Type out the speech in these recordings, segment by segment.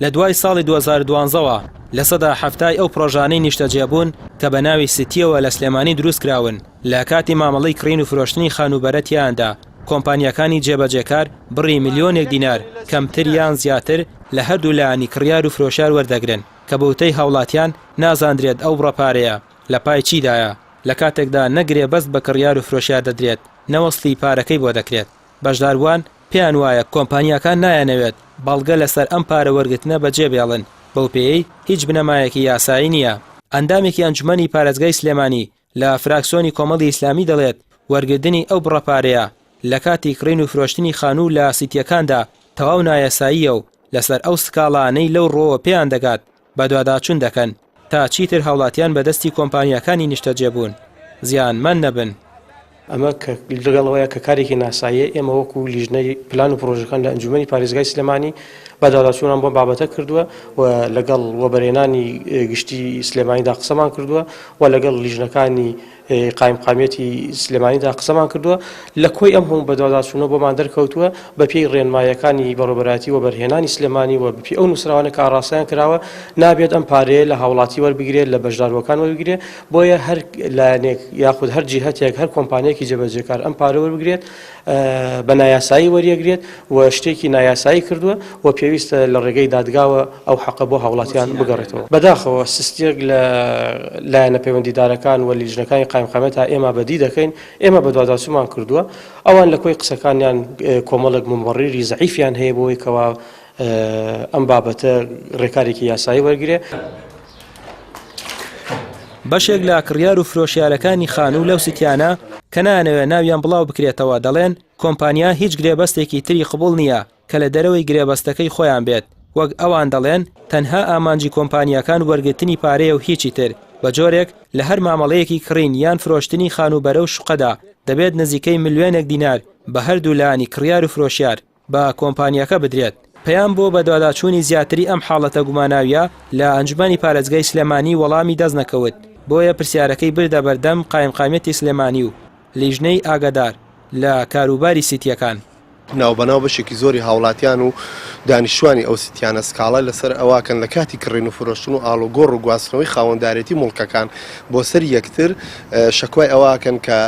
لە دوای ساڵی 2012 ەوە لە 70% ی ئەو پڕۆژانەی نیشتەجێبوون کە بە ناوی سیتییەوە لە سلێمانی دروستکراون، لە کاتی مامەڵەی کڕین و فرۆشتنی خانووبەرە تیایاندا کۆمپانیاکانی جێبەجێکار بڕی ملیۆنێک دینار کەمتر یان زیاتر لە هەردوو لایەنی کڕیار و فرۆشیار وەردەگرن کە بەوتەی هاوڵاتیان نازاندرێت ئەو بڕە پارەیە لە پای چیدایە لە کاتێکدا نە گرێبەست بە کڕیار و فرۆشیار دەدرێت نە وەسڵی پارەکەی بۆ دەکرێت بەشداربووان پێیان وایە کۆمپانیاکان نایانەوێت بەڵگە لەسەر ئەم پارە وەرگرتنە بەجێبێڵن بەوپێیەی هیچ بنەمایەکی یاسایی نییە. ئەندامێکی ئەنجومەنی پارێزگای سلێمانی لە فراکسیۆنی کۆمەڵی ئیسلامی دەڵێت، وەرگرتنی ئەو بڕە پارەیە لە کاتی کڕین و فرۆشتنی خانوو لە سیتییەکاندا تەواو نایاساییە و لەسەر ئەو سکاڵانەی لەو ڕووەوە پێیان دەگات بەدواداچوون دەکەن تا چیتر هاوڵاتیان بەدەستی کۆمپانیاکانی نیشتەجێبوون زیانمەند نەبن. ئەمە کە لەگەڵ ئەوەیە کە کارێکی ناساییە، ئێمە وەکو لیژنەی پلان و پڕۆژەکان لە ئەنجومەنی پارێزگای سلێمانی بەدواداچوونمان بۆ بابەتە کردووە و لەگەڵ وەبەرهێنانی گشتی سلێمانیدا قسەمان کردووە و لەگەڵ لیژنەکانی قایمقامیەتی سلێمانیدا قسەمان کردووە، لە کۆی ئەم هەموو بەدواداچوونە بۆمان دەرکەوتووە بەپێی ڕێنماییەکانی بەڕێوەبەرایەتی وەبەرهێنانی سلێمانی و بەپێی ئەو نووسراوانە کە ئاڕاستەیان کراوە نابێت ئەم پارەیە لە هاوڵاتی وەربگرێت لە بەشداربووەکان وەربگرێت بۆیە هەر لایەنێک یاخود هەر جیهەتێک هەر کۆمپانیەکی جێبەجێکار ئەم پارە وەربگرێت بە نایاسایی وەریەگرێت و شتێکی نایاسایی کردووە و پێویستە لە ڕێگەی دادگاوە ئەو حەقە بۆ هاوڵاتیان بگەڕێتەوە. بەداخەوە سستیەک لە لایەنە پەیوەندیدارەکان و لیژنەکانی قایمقامیەتا ئێمە بەدی دەکەین، ئێمە بەدواداچوومان کردووە، ئەوان لە کۆی قسەکانیان کۆمەڵێک موبەڕیری زەعیفیان هەیە بۆ ئەوەی کەوا ئەم بابەتە ڕێکارێکی یاسایی وەرگرێ. بەشێک لە کڕیار و فرۆشیارەکانی خانوو لەو سیتیانە کە نایانەوێت ناویان بڵاو بکرێتەوە دەڵێن کۆمپانیا هیچ گرێبەستێکی تری قبوڵ نییە کە لە دەرەوەی گرێبەستەکەی خۆیان بێت وەک ئەوان دەڵێن تەنها ئامانجی کۆمپانیاکان وەرگرتنی پارەیە و هیچی تر بە جۆرێک لە هەر مامەڵەیەکی کڕین یان فرۆشتنی خانووبەرە و شوقەدا دەبێت نزیکەی ملیۆنێک دینار بە هەردوو لایەنی کڕیار و فرۆشیار بە کۆمپانیاکە بدرێت. پەیام بۆ بەدواداچوونی زیاتری ئەم حاڵەتە گوماناوییە لە ئەنجومەنی پارێزگای سلێمانی وەڵامی دەستنەکەوت، بۆیە پرسیارەکەی بردە بەردەم قایمقامیەتی سلێمانی و لیژنەی ئاگادار لە کاروباری سیتییەکان. ناوبەناو بەشێکی زۆری هاوڵاتیان و دانیشتوانی ئەو سیتیانە سکاڵا لەسەر ئەوەکەن لە کاتی کڕین و فرۆشتن و ئاڵوگۆڕ و گواستنەوەی خاوەندارێتی موڵکەکان بۆ سەر یەکتر شەکوای ئەوەکەن کە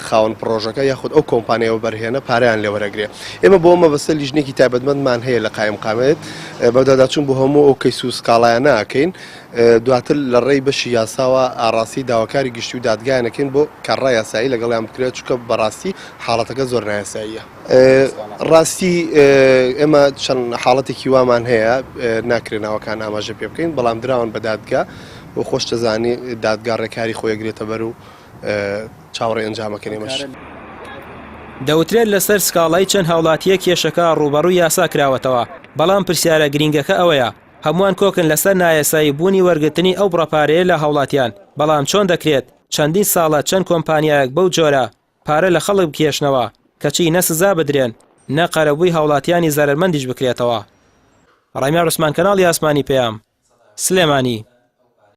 خاوەن پڕۆژەکە یاخود ئەو کۆمپانیای وەبەرهێنە پارەیان لێ وەرەگرێ. ئێمە بۆ ئەو مەبەستە لیژنەیەکی تایبەتمەندمان هەیە لە قایمقامیەت بەدواداچوون بۆ هەموو ئەو کەیس و سکاڵایانە ئەکەین دواتر لە ڕێی بەشی یاساوە ئاڕاستەی داواکاری گشتی و دادگایان ئەکەین بۆ کارڕا یاسایی لەگەڵیان بکرێت چونکە بەڕاستی حاڵەتەکە زۆر نایاساییە. ڕاستی ئێمە چەند حاڵەتێکی وامان هەیە ناکرێت ناوەکان ئاماژە پێ بکەین بەڵام دراون بە دادگا و خۆش دەزانی دادگا ڕێکاری خۆی ئەگرێتە بەر و چاوەڕێی ئەنجامەکەن ئێمەش. دەوترێت لەسەر سکاڵای چەند هاوڵاتییەک کێشەکە ڕووبەڕووی یاسا کراوەتەوە، بەڵام پرسیارە گرینگەکە ئەوەیە هەمووان کۆکن لەسەر نایاسایی بوونی وەرگرتنی ئەو بڕە پارەیە لە هاوڵاتیان، بەڵام چۆن دەکرێت چەندین ساڵە چەند کۆمپانیایەک بەو جۆرە پارە لە خەڵک بکێشنەوە، کەچی نە سزا بدرێن، نە قەرەبووی هاوڵاتیانی زەرەرمەندیش بکرێتەوە. ڕامیار عوسمان کەناڵی ئاسمانی پەیام، سلێمانی.